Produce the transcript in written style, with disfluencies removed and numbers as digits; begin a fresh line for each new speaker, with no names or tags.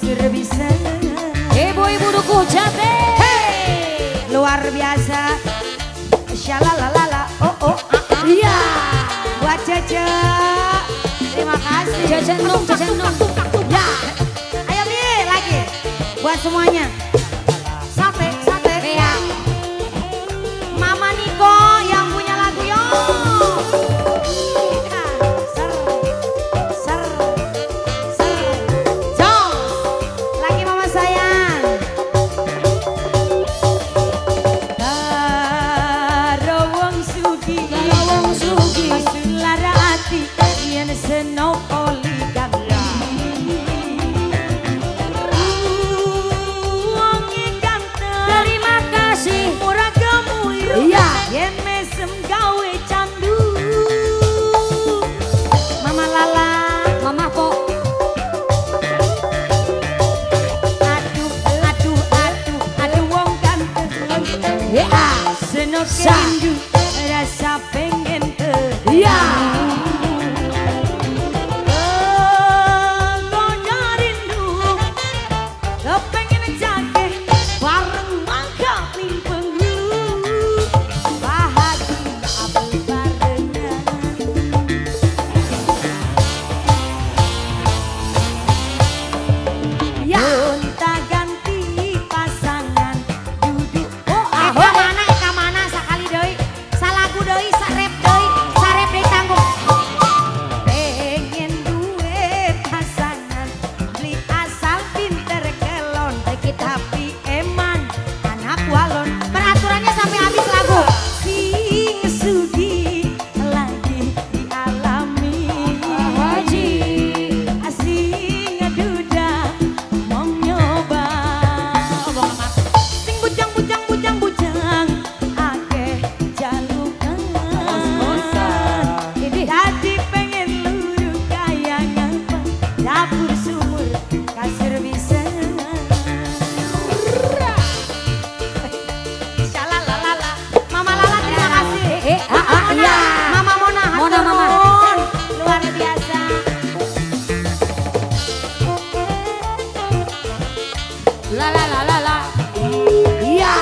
kasur bisa.
Ibu-ibu Dukuh Jati.
Hey, luar biasa. Shalalalala, oh oh ah, ah.
Iya.
Buat Cece, terima kasih.
Cece Nung, Cece Nung.
Ya. Ayo Mi lagi. Buat semuanya. Sate, sate.
Iya.
Mama Niko yang punya lagu yo. Ser, ser, ser. Jos. Lagi mama sayang. Karo wong sugih,
Karo wong sugih.
Lara ati yen seno poligami. Wonge ganteng,
Terima kasih.
Murah gemuyu.
Iya.
Yen mesem gawe candu. Mama Lala,
Mama kok.
Aduh, aduh, aduh, aduh wong ganteng.
Ya.
Seno
Sa.
rindu, rasa pengen ketemu.
Iya.
Goda rindu, kepengen jake bareng mangkat ning penghulu. Bahagia bebarengan.
Ya.
Gonta ganti pasangan duduk.
Oh, ah,
Eka mana, eka mana sakali deui, salagu deui, sarep deui, sarep deui tanggung. Pengen duwe pasangan, beli asal pinter kelon, tapi eman anak walon. Peraturannya sampai habis lagu. Sing sugih lagi dialami.
Haji.
Asing duda mau nyoba. Sing bujang bujang bujang bujang akeh jalukan.
Ini.
Dadi pengen luru kaya ngapa, dapur sumur kasur bisa. Shalalalala. Mama Lala terima kasih.
Eh, ah, ah,
Mona,
iya.
Mama Mona,
Mona,
hatur
Mama.
nuhun. Luar biasa.
La la la la la. Iya.